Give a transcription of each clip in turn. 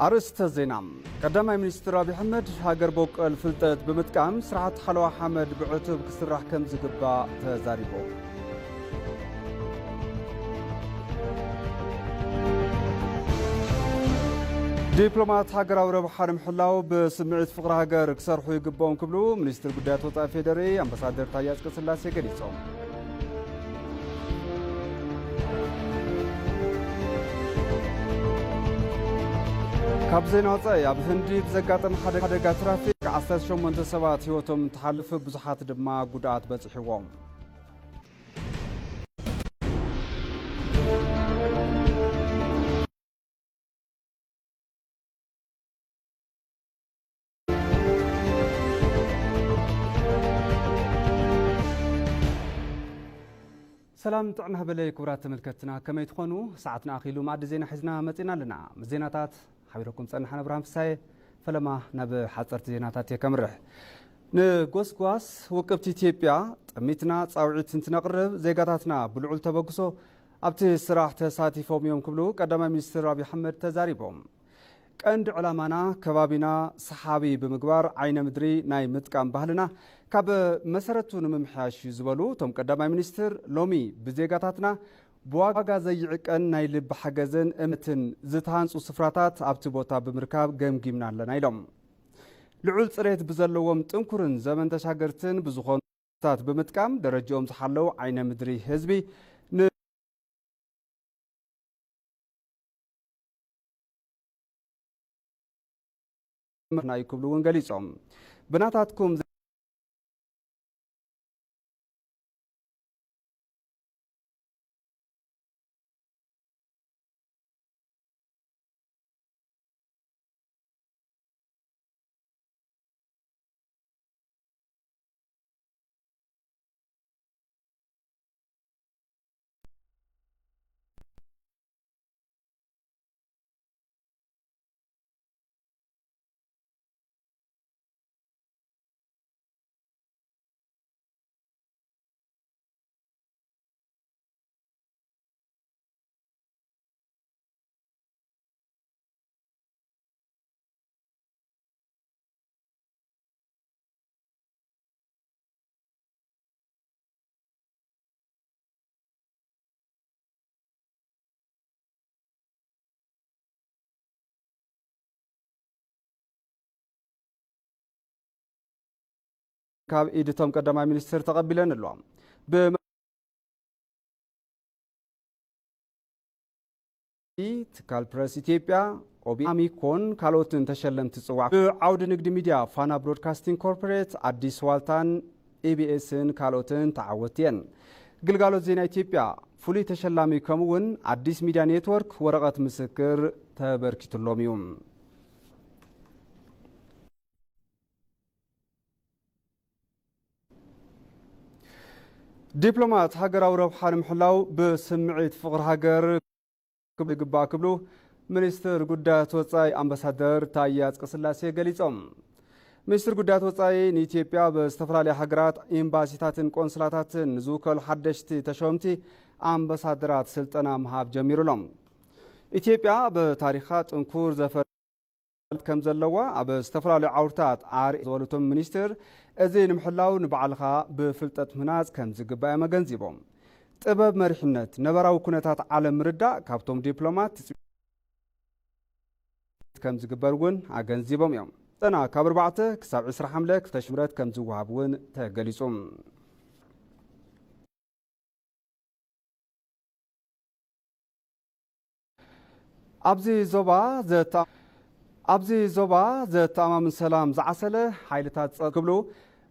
ኣርእስተ ዜና። ቀዳማይ ሚኒስትር ኣብይ ኣሕመድ ሃገር በቆል ፍልጠት ብምጥቃም ስራሕቲ ሓለዋ ሓመድ ብዕቱብ ክስራሕ ከም ዝግባእ ተዛሪቦም። ዲፕሎማት ሃገራዊ ረብሓ ንምሕላው ብስምዒት ፍቕሪ ሃገር ክሰርሑ ይግብኦም ክብሉ ሚኒስትር ጉዳያት ወፃኢ ፌዴሪ ኣምባሳደር ታዬ ኣጽቀስላሴ ገሊጾም። ካብ ዜና ወጻኢ፣ ኣብ ህንዲ ብዘጋጠመ ሓደ ሓደጋ ትራፊክ ዓሰርተ ሸሞንተ ሰባት ህይወቶም እንትሓልፍ፣ ብዙሓት ድማ ጉድኣት በጺሕዎም። ሰላም ጥዕና ሃበለይ ክቡራት ተመልከትና፣ ከመይ ትኾኑ? ሰዓትና ኣኺሉ መኣዲ ዜና ሒዝና መጺና ኣለና። ምስ ዜናታት ሓቢረኩም ጸንሓን ኣብርሃም ፍሳየ። ፈለማ ናብ ሓጸርቲ ዜናታት እየ ከምርሕ። ንጎስጓስ ውቅብቲ ኢትዮጵያ ጠሚትና ጻውዒት እንትነቕርብ፣ ዜጋታትና ብልዑል ተበግሶ ኣብቲ ስራሕ ተሳቲፎም እዮም ክብሉ ቀዳማይ ሚኒስትር ኣብይ ኣሕመድ ተዛሪቦም። ቀንዲ ዕላማና ከባቢና ሰሓቢ ብምግባር ዓይነ ምድሪ ናይ ምጥቃም ባህልና ካብ መሰረቱ ንምምሕያሽ እዩ ዝበሉ እቶም ቀዳማይ ሚኒስትር፣ ሎሚ ብዜጋታትና ብዋጋ ዘይዕቀን ናይ ልቢ ሓገዝን እምነትን ዝተሃንጹ ስፍራታት ኣብቲ ቦታ ብምርካብ ገምጊምና ኣለና ኢሎም። ልዑል ጽሬት ብዘለዎም ጥንኩርን ዘመን ተሻገርትን ብዝኾኑ ታት ብምጥቃም ደረጃኦም ዝሓለው ዓይነ ምድሪ ህዝቢ ን-፣ ምርና እዩ ክብሉ እውን ገሊጾም። ብናታትኩም ካብ ኢድ እቶም ቀዳማይ ሚኒስትር ተቐቢለን ኣለዋ። ብ-፣ ትካል ፕረስ ኢትዮጵያ፣ ኦቢ፣ ኣሚኮን ካልኦትን ተሸለምቲ ጽዋዕ። ብዓውዲ ንግዲ ሚድያ ፋና ብሮድካስቲንግ ኮርፖሬት፣ ኣዲስ ዋልታን፣ ኢቢኤስን ካልኦትን ተዓወትቲ እየን። ግልጋሎት ዜና ኢትዮጵያ ፍሉይ ተሸላሚ ከምኡ እውን ኣዲስ ሚድያ ኔትወርክ ወረቐት ምስክር ተበርኪቱሎም እዩ። ዲፕሎማት ሃገራዊ ረብሓ ንምሕላው ብስምዒት ፍቕሪ ሃገር ክብ-፣ ይግባእ ክብሉ ሚኒስትር ጉዳያት ወጻኢ ኣምባሳደር ታዬ ኣጽቀስላሴ ገሊጾም። ሚኒስትር ጉዳያት ወጻኢ ንኢትዮጵያ ብዝተፈላለያ ሃገራት ኤምባሲታትን ቆንስላታትን ንዝውከሉ ሓደሽቲ ተሸወምቲ ኣምባሳደራት ስልጠና ምሃብ ጀሚሩ ኣሎ። ኢትዮጵያ ብታሪኻ ጥንኩር ዘፈር ከም ዘለዋ ኣብ ዝተፈላለዩ ዓውድታት ኣር-፣ ዝበሉ እቶም ሚኒስትር፣ እዚ ንምሕላው ንባዕልኻ ብፍልጠት ምህናጽ ከም ዝግባእ እዮም ኣገንዚቦም። ጥበብ መሪሕነት፣ ነባራዊ ኩነታት ዓለም ምርዳእ ካብቶም ዲፕሎማት ትጽቢት ከም ዝግበር እውን ኣገንዚቦም እዮም። ስልጠና ካብ ኣርባዕተ ክሳብ ዕስራ ሓምለ ክልተ ሺሕ ምረት ከም ዝወሃብ እውን ተገሊጹ። ኣብዚ ዞባ ዘተ-፣ ኣብዚ ዞባ ዘተኣማምን ሰላም ዝዓሰለ ሓይልታት ጸጥታ ክብሉ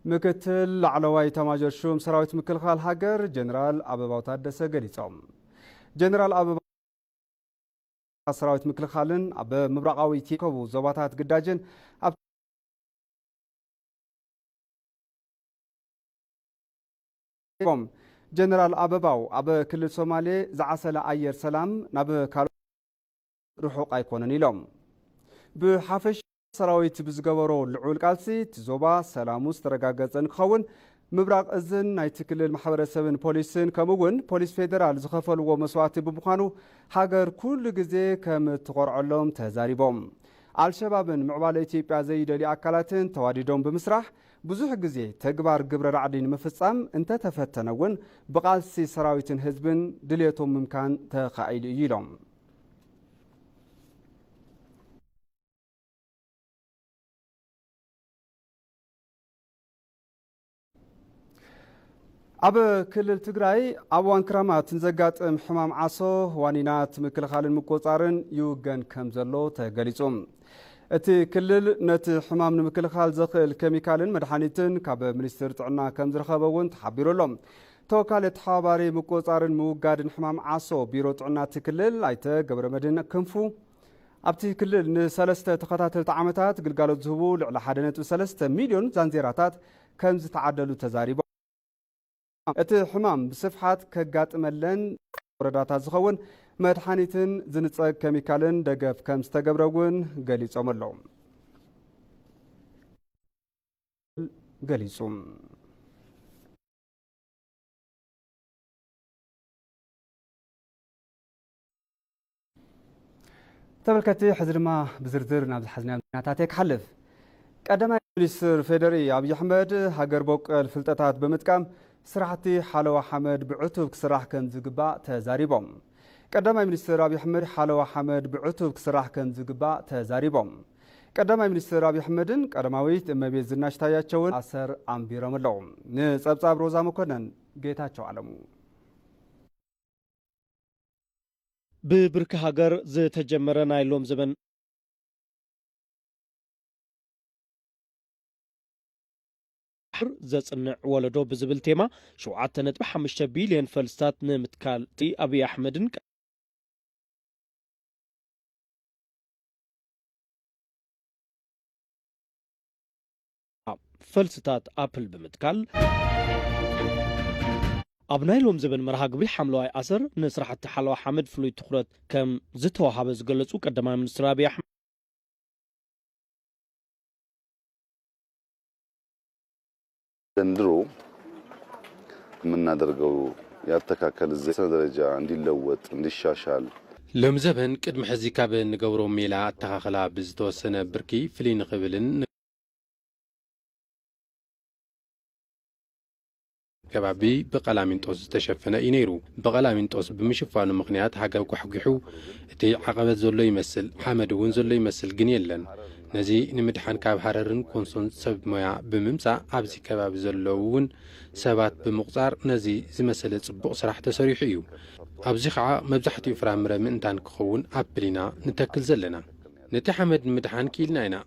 ምክትል ላዕለዋይ ኤታማዦር ሹም ሰራዊት ምክልኻል ሃገር ጀነራል ኣበባው ታደሰ ገሊጾም። ጀነራል ኣበባው ሰራዊት ምክልኻልን ኣብ ምብራቓዊ ኢትዮጵያ ዝርከቡ ዞባታት ግዳጅን ኣብ ጀነራል ኣበባው ኣብ ክልል ሶማሌ ዝዓሰለ ኣየር ሰላም ናብ ካልኦት ርሑቕ ኣይኮነን ኢሎም። ብሓፈሻ ሰራዊት ብዝገበሮ ልዑል ቃልሲ እቲ ዞባ ሰላሙ ዝተረጋገጸ ንክኸውን ምብራቕ እዝን ናይቲ ክልል ማሕበረሰብን ፖሊስን ከምኡ እውን ፖሊስ ፌዴራል ዝኸፈልዎ መስዋእቲ ብምዃኑ ሃገር ኩሉ ግዜ ከም እትኾርዐሎም ተዛሪቦም። ኣልሸባብን ምዕባለ ኢትዮጵያ ዘይደልዩ ኣካላትን ተዋዲዶም ብምስራሕ ብዙሕ ግዜ ተግባር ግብረ ራዕዲ ንምፍጻም እንተተፈተነ እውን ብቓልሲ ሰራዊትን ህዝብን ድልየቶም ምምካን ተኻኢሉ እዩ ኢሎም። ኣብ ክልል ትግራይ ኣብ እዋን ክራማት ንዘጋጥም ሕማም ዓሶ ዋኒናት ምክልኻልን ምቁፅፃርን ይውገን ከም ዘሎ ተገሊፁ። እቲ ክልል ነቲ ሕማም ንምክልኻል ዘኽእል ኬሚካልን መድሓኒትን ካብ ሚኒስቴር ጥዕና ከም ዝረኸበ እውን ተሓቢሩ ኣሎ። ተወካሊ ተሓባባሪ ምቁፅፃርን ምውጋድን ሕማም ዓሶ ቢሮ ጥዕና እቲ ክልል ኣይተ ገብረመድህን ክንፉ ኣብቲ ክልል ንሰለስተ ተኸታተልቲ ዓመታት ግልጋሎት ዝህቡ ልዕሊ ሓደ ነጥቢ ሰለስተ ሚልዮን ዛንዜራታት ከም ዝተዓደሉ ተዛሪቦም። እቲ ሕማም ብስፍሓት ከጋጥመለን ወረዳታት ዝኸውን መድሓኒትን ዝንፀግ ኬሚካልን ደገፍ ከም ዝተገብረ እውን ገሊፆም ኣለዉ። ገሊፁ። ተመልከትቲ፣ ሕዚ ድማ ብዝርዝር ናብ ዝሓዝናዮም ዜናታት እየ ክሓልፍ። ቀዳማይ ሚኒስትር ፌዴሪ ኣብይ ኣሕመድ ሃገር በቆል ፍልጠታት ብምጥቃም ስራሕቲ ሓለዋ ሓመድ ብዕቱብ ክስራሕ ከም ዝግባእ ተዛሪቦም። ቀዳማይ ሚኒስትር ኣብይ ኣሕመድ ሓለዋ ሓመድ ብዕቱብ ክስራሕ ከም ዝግባእ ተዛሪቦም። ቀዳማይ ሚኒስትር ኣብይ ኣሕመድን ቀዳማዊት እመቤት ዝናሽ ታያቸውን ኣሰር ኣንቢሮም ኣለዉ። ንጸብጻብ ሮዛ መኮነን፣ ጌታቸው ኣለሙ። ብብርኪ ሃገር ዝተጀመረ ናይ ሎም ዘበን ዘጽንዕ ወለዶ ብዝብል ቴማ ሸውዓተ ነጥቢ ሓሙሽተ ቢልዮን ፈልስታት ንምትካል ኣብይ ኣሕመድን ፈልስታት ኣፕል ብምትካል ኣብ ናይ ሎም ዘበን መርሃ ግብሪ ሓምለዋይ ኣሰር ንስራሕቲ ሓለዋ ሓመድ ፍሉይ ትኹረት ከም ዝተዋሃበ ዝገለጹ ቀዳማይ ሚኒስትር ኣብይ ኣሕመድ፣ ዘንድሮ የምናደርገው የአተካከል ዘ- ደረጃ እንዲለወጥ፣ እንዲሻሻል፣ ሎም ዘበን ቅድሚ ሕዚ ካብ እንገብሮ ሜላ ኣተኻኽላ ብዝተወሰነ ብርኪ ፍልይ ንኽብልን ከባቢ ብቐላሚንጦስ ዝተሸፈነ እዩ ነይሩ። ብቐላሚንጦስ ብምሽፋኑ ምኽንያት ሃገር ጓሕጒሑ እቲ ዓቐበት ዘሎ ይመስል፣ ሓመድ እውን ዘሎ ይመስል ግን የለን። ነዚ ንምድሓን ካብ ሃረርን ኮንሶን ሰብ ሞያ ብምምፃእ ኣብዚ ከባቢ ዘለዉ እውን ሰባት ብምቑፃር ነዚ ዝመሰለ ፅቡቕ ስራሕ ተሰሪሑ እዩ። ኣብዚ ከዓ መብዛሕትኡ ፍራምረ ምእንታን ክኸውን ኣፕል ኢና ንተክል ዘለና። ነቲ ሓመድ ንምድሓን ክኢልና ኢና።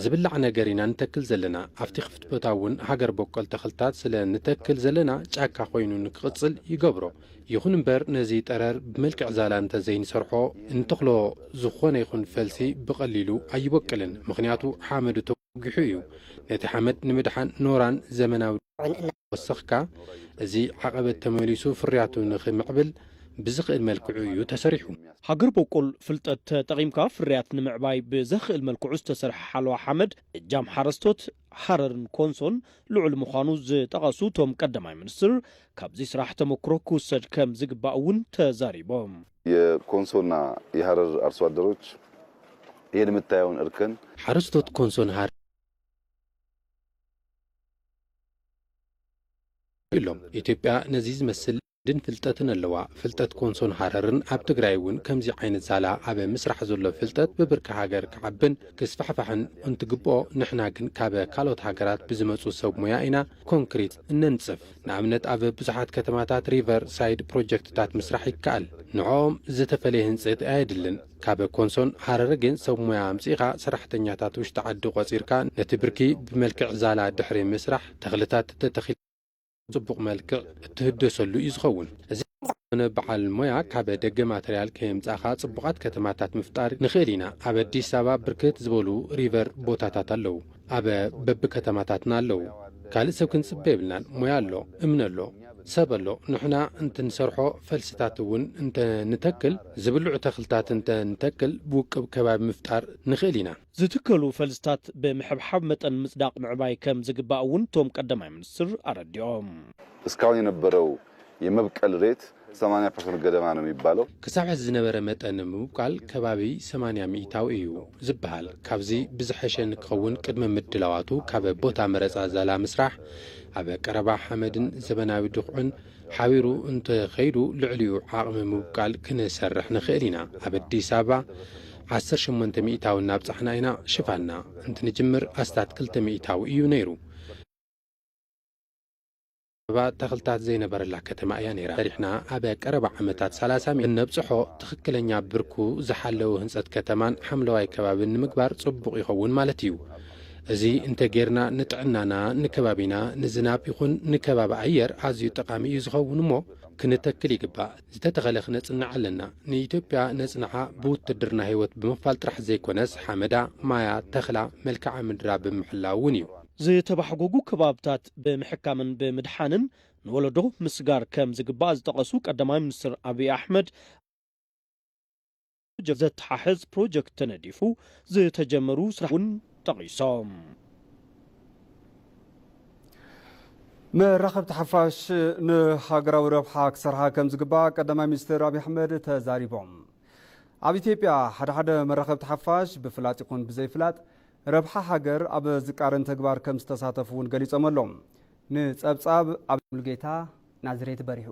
ዝብላዕ ነገር ኢና ንተክል ዘለና። ኣብቲ ክፍቲ ቦታ እውን ሃገር በቆል ተኽልታት ስለ ንተክል ዘለና ጫካ ኮይኑ ንክቕፅል ይገብሮ። ይኹን እምበር ነዚ ጠረር ብመልክዕ ዛላ እንተዘይንሰርሖ እንተኽሎ ዝኾነ ይኹን ፈልሲ ብቐሊሉ ኣይበቅልን። ምኽንያቱ ሓመዱ ተወጊሑ እዩ። ነቲ ሓመድ ንምድሓን ኖራን ዘመናዊ ወሰኽካ እዚ ዓቐበት ተመሊሱ ፍርያቱ ንኽምዕብል ብዝኽእል መልክዑ እዩ ተሰሪሑ። ሃገር በቆል ፍልጠት ተጠቒምካ ፍርያት ንምዕባይ ብዘኽእል መልክዑ ዝተሰርሐ ሓለዋ ሓመድ እጃም ሓረስቶት ሃረርን ኮንሶን ልዑል ምዃኑ ዝጠቐሱ እቶም ቀዳማይ ሚኒስትር፣ ካብዚ ስራሕ ተመክሮ ክውሰድ ከም ዝግባእ እውን ተዛሪቦም። የኮንሶና የሃረር አርሶ አደሮች ይህን የምታየውን እርከን ሓረስቶት ኮንሶን ሃረር ኢሎም። ኢትዮጵያ ነዚ ዝመስል ልምድን ፍልጠትን ኣለዋ። ፍልጠት ኮንሶን ሃረርን ኣብ ትግራይ እውን ከምዚ ዓይነት ዛላ ኣብ ምስራሕ ዘሎ ፍልጠት ብብርኪ ሃገር ክዓብን ክስፋሕፋሕን እንትግብኦ ንሕና ግን ካብ ካልኦት ሃገራት ብዝመፁ ሰብ ሞያ ኢና ኮንክሪት እነንፅፍ። ንኣብነት ኣብ ብዙሓት ከተማታት ሪቨር ሳይድ ፕሮጀክትታት ምስራሕ ይከኣል። ንዕኦም ዝተፈለየ ህንፀት ኣየድልን። ካብ ኮንሶን ሃረር ግን ሰብ ሞያ ኣምፂእኻ ሰራሕተኛታት ውሽጢ ዓዲ ቆፂርካ ነቲ ብርኪ ብመልክዕ ዛላ ድሕሪ ምስራሕ ተኽልታት ተተኺሉ ጽቡቕ መልክዕ እትህደሰሉ እዩ ዝኸውን። እዚ ዝኾነ በዓል ሞያ ካብ ደገ ማተርያል ከየምጻእኻ ጽቡቓት ከተማታት ምፍጣር ንኽእል ኢና። ኣብ ኣዲስ ኣበባ ብርክት ዝበሉ ሪቨር ቦታታት ኣለዉ። ኣብ በብከተማታትና ኣለዉ። ካልእ ሰብ ክንጽበ የብልናን። ሞያ ኣሎ፣ እምኒ ኣሎ፣ ሰብ ኣሎ። ንሕና እንትንሰርሖ ፈልስታት እውን እንተንተክል፣ ዝብልዑ ተኽልታት እንተንተክል ብውቅብ ከባቢ ምፍጣር ንኽእል ኢና። ዝትከሉ ፈልስታት ብምሕብሓብ መጠን ምጽዳቕ ምዕባይ ከም ዝግባእ እውን እቶም ቀዳማይ ሚኒስትር ኣረዲኦም። እስካሁን የነበረው የመብቀል ሬት ሰማንያ ፐርሰንት ገደማ ነው የሚባለው። ክሳብ ሕዚ ዝነበረ መጠን ንምብቃል ከባቢ ሰማንያ ሚእታዊ እዩ ዝበሃል። ካብዚ ብዝሐሸ ንክኸውን ቅድመ ምድላዋቱ ካብ ቦታ መረፃ ዛላ ምስራሕ፣ ኣብ ቀረባ ሓመድን ዘበናዊ ድኹዕን ሓቢሩ እንተኸይዱ ልዕሊኡ ዓቕሚ ምብቃል ክንሰርሕ ንኽእል ኢና። ኣብ ኣዲስ ኣበባ ዓሰርተ ሸሞንተ ሚእታዊ እናብጻሕና ኢና ሽፋንና። እንትንጅምር ኣስታት ክልተ ሚእታዊ እዩ ነይሩ። ኣበባ ተኽልታት ዘይነበረላ ከተማ እያ ነይራ። ሰሪሕና ኣብ ቀረባ ዓመታት ሰላሳ ሚእታዊ እነብጽሖ ትኽክለኛ ብርኩ ዝሓለወ ህንጸት ከተማን ሓምለዋይ ከባብን ንምግባር ጽቡቕ ይኸውን ማለት እዩ። እዚ እንተጌርና ንጥዕናና፣ ንከባቢና፣ ንዝናብ ይኹን ንከባቢ ኣየር ኣዝዩ ጠቓሚ እዩ ዝኸውን እሞ ክንተክል ይግባእ። ዝተተኸለ ክነጽንዕ ኣለና። ንኢትዮጵያ ነጽንዓ ብውትድርና ህይወት ብምኽፋል ጥራሕ ዘይኮነስ ሓመዳ፣ ማያ፣ ተኽላ፣ መልክዓ ምድራ ብምሕላው እውን እዩ። ዝተባሕጎጉ ከባብታት ብምሕካምን ብምድሓንን ንወለዶ ምስጋር ከም ዝግባእ ዝጠቐሱ ቀዳማይ ሚኒስትር ኣብይ ኣሕመድ፣ ዘተሓሕዝ ፕሮጀክት ተነዲፉ ዝተጀመሩ ስራሕ እውን ጠቒሶም። መራኸብቲ ሓፋሽ ንሃገራዊ ረብሓ ክሰርሓ ከም ዝግባእ ቀዳማይ ሚኒስትር ኣብይ ኣሕመድ ተዛሪቦም። ኣብ ኢትዮጵያ ሓደ ሓደ መራኸብቲ ሓፋሽ ብፍላጥ ይኹን ብዘይፍላጥ ረብሓ ሃገር ኣብ ዝቃረን ተግባር ከም ዝተሳተፉ እውን ገሊጾም ኣለዉ። ንጸብጻብ ኣብ ሙሉጌታ ናዝሬት በሪሁ።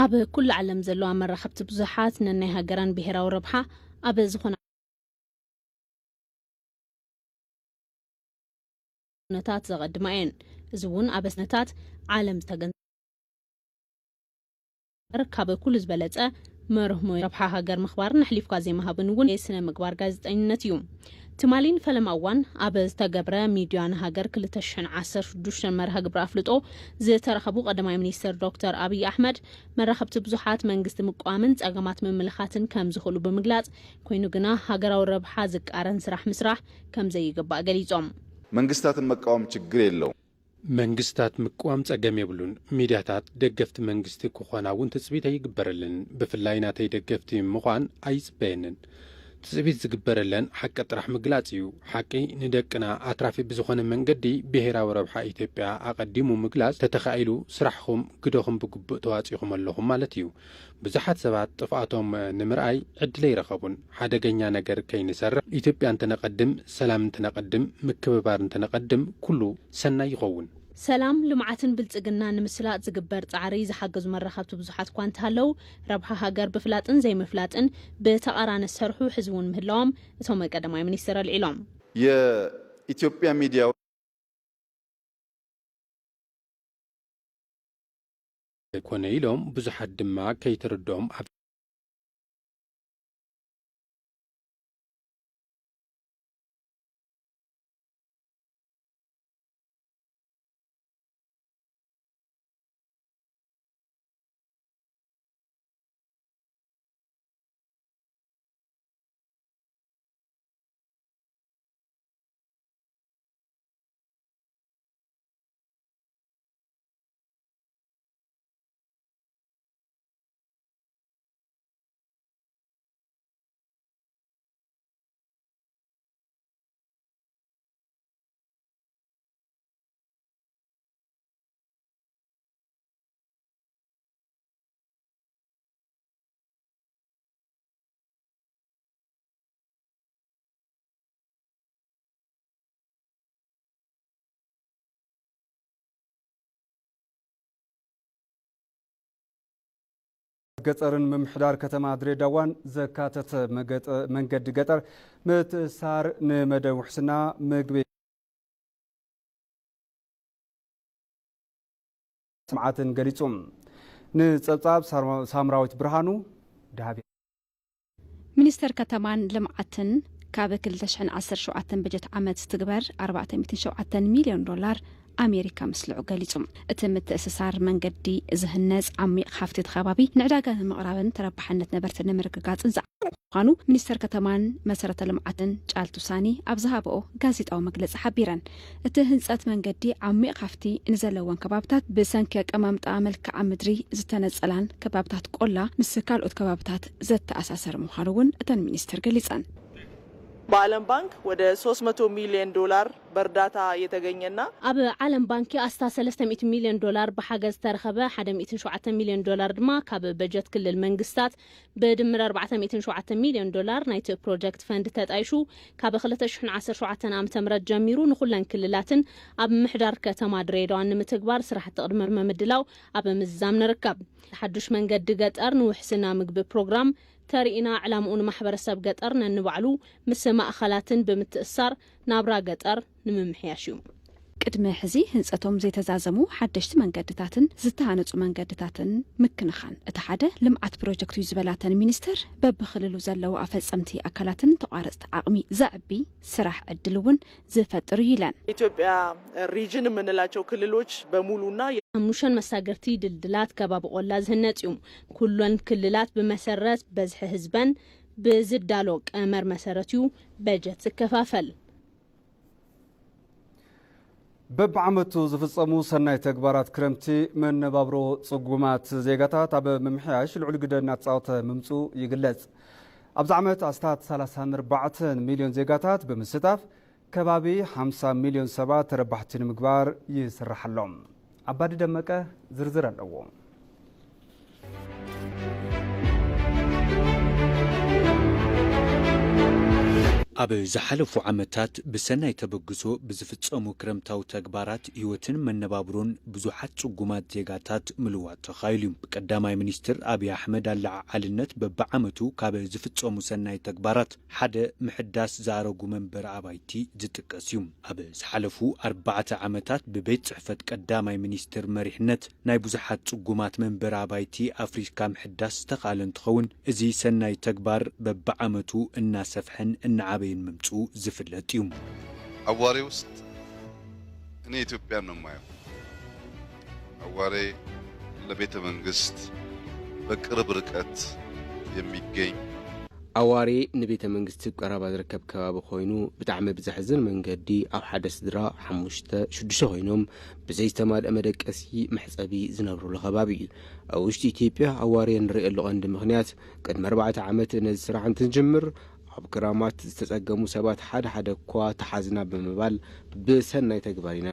ኣብ ኩሉ ዓለም ዘለዋ መራኸብቲ ብዙሓት ነናይ ሃገረን ብሄራዊ ረብሓ ኣብ ዝኾነ ኩነታት ዘቐድማ እየን። እዚ እውን ኣብ ነታት ዓለም ዝተገንዘበ ካብ ኩሉ ዝበለጸ መርህ ሞያ ረብሓ ሃገር ምኽባርን ኣሕሊፍካ ዘይምሃብን እውን ስነ ምግባር ጋዜጠኝነት እዩ። ትማሊ ንፈለማ እዋን ኣብ ዝተገብረ ሚድያ ንሃገር ክልተ ሽሕን ዓሰርተ ሽዱሽተን መርሃ ግብሪ ኣፍልጦ ዝተረኸቡ ቀዳማይ ሚኒስትር ዶክተር ኣብይ ኣሕመድ፣ መራኸብቲ ብዙሓት መንግስቲ ምቋምን ጸገማት ምምልኻትን ከም ዝኽእሉ ብምግላጽ፣ ኮይኑ ግና ሃገራዊ ረብሓ ዝቃረን ስራሕ ምስራሕ ከም ዘይግባእ ገሊጾም። መንግስታትን መቃወም ችግር የለውም። መንግስታት ምቅዋም ጸገም የብሉን። ሚድያታት ደገፍቲ መንግስቲ ክኾና እውን ትጽቢት ኣይግበረልን። ብፍላይ ናተይ ደገፍቲ ምዃን ኣይጽበየንን። ትጽቢት ዝግበረለን ሓቂ ጥራሕ ምግላጽ እዩ። ሓቂ ንደቅና ኣትራፊ ብዝኾነ መንገዲ ብሄራዊ ረብሓ ኢትዮጵያ ኣቐዲሙ ምግላጽ ተተኻኢሉ ስራሕኹም ግደኹም ብግቡእ ተዋጺኹም ኣለኹም ማለት እዩ። ብዙሓት ሰባት ጥፍኣቶም ንምርኣይ ዕድል ኣይረኸቡን። ሓደገኛ ነገር ከይንሰርሕ ኢትዮጵያ እንተነቐድም፣ ሰላም እንተነቐድም፣ ምክብባር እንተነቐድም ኩሉ ሰናይ ይኸውን። ሰላም፣ ልምዓትን ብልጽግና ንምስላጥ ዝግበር ጻዕሪ ዝሓገዙ መራኸብቲ ብዙሓት እኳ እንተሃለዉ፣ ረብሓ ሃገር ብፍላጥን ዘይምፍላጥን ብተቓራኒ ዝሰርሑ ሕዚ እውን ምህላዎም እቶም ቀዳማይ ሚኒስትር ኣልዒሎም። የኢትዮጵያ ሚዲያ ኮነ ኢሎም ብዙሓት ድማ ከይተረድኦም ኣብ ገጠርን ምምሕዳር ከተማ ድሬዳዋን ዘካተተ መንገዲ ገጠር ምትእስሳር ንመደብ ውሕስና ምግቢ ስምዓትን ገሊጹ። ንጸብጻብ ሳምራዊት ብርሃኑ ደሃብ። ሚኒስተር ከተማን ልምዓትን ካብ ክልተ ሽሕን ዓሰርተ ሸውዓተን በጀት ዓመት ዝትግበር ኣርባዕተ ሚእትን ሸውዓተን ሚልዮን ዶላር ኣሜሪካ ምስልዑ ገሊጹ። እቲ ምትእስሳር መንገዲ ዝህነጽ ዓሚቕ ሃፍቲ እቲ ከባቢ ንዕዳጋ ንምቕራብን ተረባሕነት ነበርቲ ንምርግጋጽን ዝዓለመ ምዃኑ ሚኒስተር ከተማን መሰረተ ልምዓትን ጫልቱ ሳኒ ኣብ ዝሃበኦ ጋዜጣዊ መግለጺ ሓቢረን። እቲ ህንጸት መንገዲ ዓሚቕ ሃፍቲ ንዘለወን ከባብታት ብሰንኪ ኣቀማምጣ መልክዓ ምድሪ ዝተነጸላን ከባብታት ቆላ ምስ ካልኦት ከባብታት ዘተኣሳሰር ምዃኑ እውን እተን ሚኒስተር ገሊጸን። በዓለም ባንክ ወደ ሶስት መቶ ሚሊዮን ዶላር በእርዳታ የተገኘና ኣብ ዓለም ባንኪ ኣስታ ሰለስተ ሚእቲ ሚልዮን ዶላር ብሓገዝ ዝተረኸበ፣ ሓደ ሚእትን ሸውዓተን ሚልዮን ዶላር ድማ ካብ በጀት ክልል መንግስታት፣ ብድምር ኣርባዕተ ሚእትን ሸውዓተን ሚልዮን ዶላር ናይቲ ፕሮጀክት ፈንድ ተጣይሹ፣ ካብ ክልተ ሽሕን ዓሰርተ ሸውዓተን ዓመተ ምህረት ጀሚሩ ንኹለን ክልላትን ኣብ ምምሕዳር ከተማ ድሬዳዋን ንምትግባር ስራሕቲ ቅድመ ምድላው ኣብ ምዝዛም ንርከብ። ሓዱሽ መንገዲ ገጠር ንውሕስና ምግቢ ፕሮግራም ተርኢና፣ ዕላምኡ ንማሕበረሰብ ገጠር ነንባዕሉ ምስ ማእኸላትን ብምትእስሳር ናብራ ገጠር ንምምሕያሽ እዩ። ቅድሚ ሕዚ ህንፀቶም ዘይተዛዘሙ ሓደሽቲ መንገድታትን ዝተሃነፁ መንገድታትን ምክንኻን እቲ ሓደ ልምዓት ፕሮጀክት እዩ ዝበላ እተን ሚኒስትር፣ በብክልሉ ዘለዉ ኣፈፀምቲ ኣካላትን ተቋረፅቲ ዓቕሚ ዘዕቢ ስራሕ ዕድል እውን ዝፈጥር እዩ ኢለን። ኢትዮጵያ ሪጅን የምንላቸው ክልሎች በሙሉና ሓሙሽተ መሳግርቲ ድልድላት ከባቢ ቆላ ዝህነፅ እዩ። ኩለን ክልላት ብመሰረት በዝሒ ህዝበን ብዝዳሎ ቀመር መሰረት እዩ በጀት ዝከፋፈል። በብዓመቱ ዝፍጸሙ ሰናይ ተግባራት ክረምቲ መነባብሮ ጽጉማት ዜጋታት ኣብ ምምሕያሽ ልዑል ግደ እናተጻወተ ምምጹ ይግለጽ። ኣብዚ ዓመት ኣስታት ሰላሳን ኣርባዕተን ሚልዮን ዜጋታት ብምስታፍ ከባቢ ሓምሳ ሚልዮን ሰባት ተረባሕቲ ንምግባር ይስራሕ ኣሎ። ኣባዲ ደመቀ ዝርዝር ኣለዎ። ኣብ ዝሓለፉ ዓመታት ብሰናይ ተበግሶ ብዝፍጸሙ ክረምታዊ ተግባራት ህይወትን መነባብሮን ብዙሓት ጽጉማት ዜጋታት ምልዋጥ ተኻኢሉ እዩ። ብቀዳማይ ሚኒስትር ኣብይ ኣሕመድ ኣለዓዓልነት በብዓመቱ ካብ ዝፍጸሙ ሰናይ ተግባራት ሓደ ምሕዳስ ዝኣረጉ መንበሪ ኣባይቲ ዝጥቀስ እዩ። ኣብ ዝሓለፉ ኣርባዕተ ዓመታት ብቤት ጽሕፈት ቀዳማይ ሚኒስትር መሪሕነት ናይ ብዙሓት ጽጉማት መንበሪ ኣባይቲ ኣፍሪካ ምሕዳስ ዝተኻለ እንትኸውን፣ እዚ ሰናይ ተግባር በብዓመቱ እናሰፍሐን እናዓበየን ምምፅኡ ዝፍለጥ እዩ። አዋሬ ውስጥ እኔ ኢትዮጵያን ነው የማየው። አዋሬ ለቤተ መንግስት በቅርብ ርቀት የሚገኝ ኣዋሬ ንቤተ መንግስቲ ቀረባ ዝርከብ ከባቢ ኮይኑ፣ ብጣዕሚ ብዘሕዝን መንገዲ ኣብ ሓደ ስድራ ሓሙሽተ ሽዱሽተ ኮይኖም ብዘይዝተማልአ መደቀሲ መሕጸቢ ዝነብሩሉ ከባቢ እዩ። ኣብ ውሽጢ ኢትዮጵያ ኣዋሬ ንርእየሉ ቀንዲ ምኽንያት፣ ቅድሚ ኣርባዕተ ዓመት ነዚ ስራሕ እንትንጅምር ኣብ ክራማት ዝተጸገሙ ሰባት ሓደ ሓደ እኳ ተሓዝና ብምባል ብሰናይ ተግባር ኢና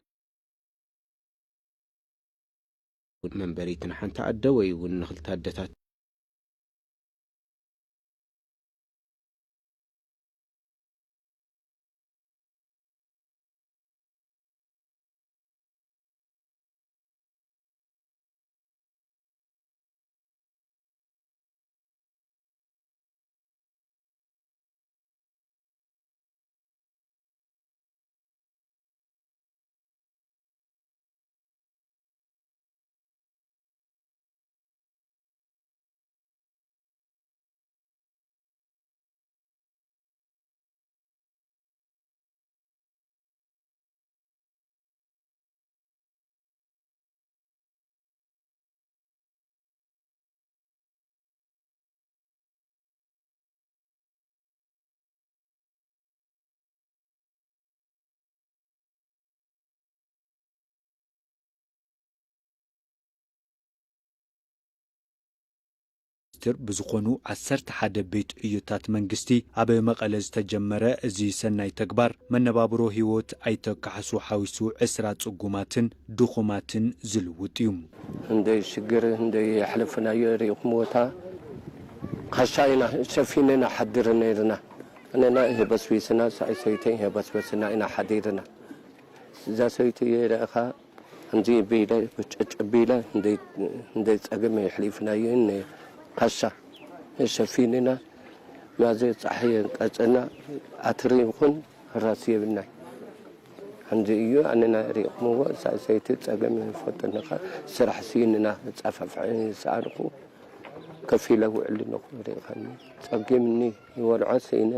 መንበሪት ንሓንቲ ኣደ ወይ እውን ንኽልተ ኣደታት። ሚኒስትር ብዝኾኑ ዓሰርተ ሓደ ቤት ዕዮታት መንግስቲ ኣብ መቐለ ዝተጀመረ እዚ ሰናይ ተግባር መነባብሮ ህይወት ኣይተ ካሕሱ ሓዊሱ ዕስራ ጽጉማትን ድኹማትን ዝልውጥ እዩ። እንደ ሽግር እንደ ያሕለፍናዮ ርኢኹምዎ እታ ካሻ ኢና ሸፊንና ሓድር ነይርና። ኣነና ይበስቢስና ሰብኣይ ሰይተይ ይበስበስና ኢና ሓዲርና። እዛ ሰይቲ ይረእኻ ከምዚ ቢለ ጨጭ ቢለ እንደ ጸገም የሕሊፍናዮ እነ ካሻ ሸፊንና ማዘ ጸሓየ ቀጽና ኣትሪ ይኹን ራስ የብልናይ። ከምዚ እዩ ኣነና ርኢኹምዎ ሰይቲ ጸገም ይፈጥንኻ ስራሕ ስይንና ጻፋፍዐ ሰኣልኩ ከፊለ ውዕል ኣለኹ ርኢኻኒ ጸጊምኒ ይወልዖ ስይነ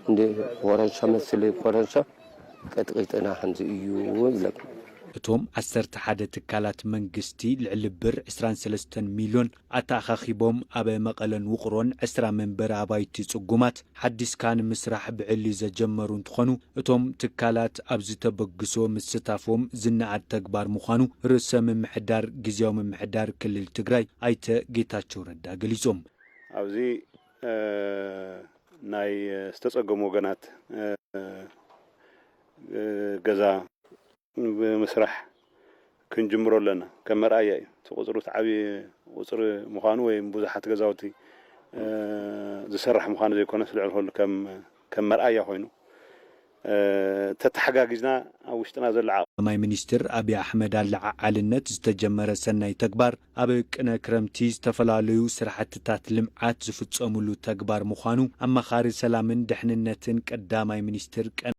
እንደ ኮረንሾ መስለይ ኮረንሾ ቀጥቂጥና ከምዚ እዩ ይብለኩም። እቶም ዓሰርተ ሓደ ትካላት መንግስቲ ልዕሊ ብር ዕስራን ሰለስተን ሚልዮን ኣተኣኻኺቦም ኣብ መቐለን ውቕሮን ዕስራ መንበሪ ኣባይቲ ጽጉማት ሓዲስካ ንምስራሕ ብዕሊ ዘጀመሩ እንትኾኑ፣ እቶም ትካላት ኣብዚ ተበግሶ ምስታፎም ዝነኣድ ተግባር ምዃኑ ርእሰ ምምሕዳር ግዝያዊ ምምሕዳር ክልል ትግራይ ኣይተ ጌታቸው ረዳ ገሊጾም። ኣብዚ ናይ ዝተጸገሙ ወገናት ገዛ ብምስራሕ ክንጅምሮ ኣለና። ከም መርኣያ እዩ። እቲ ቁፅሪ እቲ ዓብዪ ቁፅሪ ምዃኑ ወይ ብዙሓት ገዛውቲ ዝሰራሕ ምዃኑ ዘይኮነስ ልዕሊ ኩሉ ከም መርኣያ ኮይኑ ተተሓጋጊዝና ኣብ ውሽጥና ዘሎ ዓቕሚ። ቀዳማይ ሚኒስትር ኣብይ ኣሕመድ ኣለዓዓልነት ዝተጀመረ ሰናይ ተግባር ኣብ ቅነ ክረምቲ ዝተፈላለዩ ስራሕትታት ልምዓት ዝፍፀሙሉ ተግባር ምዃኑ ኣማኻሪ ሰላምን ደሕንነትን ቀዳማይ ሚኒስትር ቀ